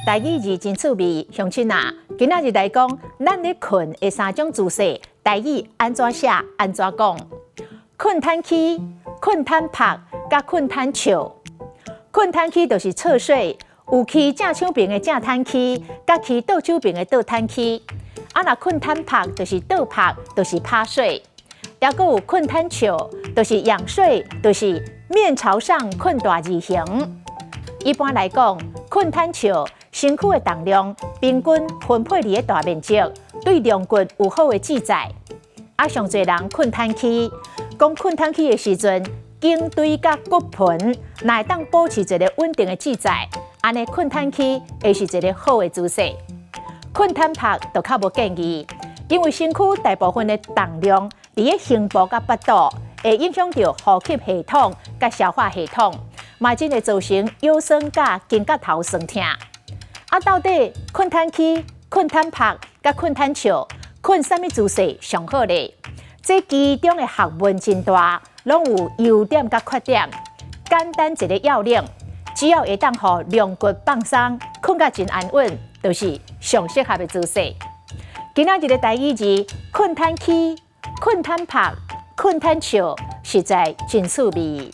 台語字真趣味，鄉親啊，今仔日來講，咱咧睏的三種姿勢，台語按怎寫，按怎講？睏攤起、睏攤拍、佮睏攤笑。睏攤起就是側睡，有起正手爿的正攤起，佮起倒手爿的倒攤起。啊，若睏攤拍就是倒拍，就是趴睡。抑閣有睏攤笑，就是仰睡，就是面朝上睏大字形。一般來講，睏攤笑，身軀的重量平均分配佇咧大面積，對龍骨有好的支載。啊，上濟人睏攤起，講睏攤起的時陣，頸椎佮骨盆若會當保持一个穩定的支載，按呢睏攤起會是一个好的姿勢。睏攤拍就較無建議，因為身軀大部分的重量佇咧胸部佮腹肚，會影響著呼吸系統佮消化系統，嘛真會造成腰酸佮肩胛頭酸疼。啊，到底睏攤起、睏攤拍佮睏攤笑，睏啥物姿勢上好咧？這其中的學問真大，攏有優點佮缺點。簡單一个要領，只要會當予龍骨放鬆，睏甲真安穩，就是上適合的姿勢。今仔日的台語字，睏攤起、睏攤拍、睏攤笑，實在真趣味。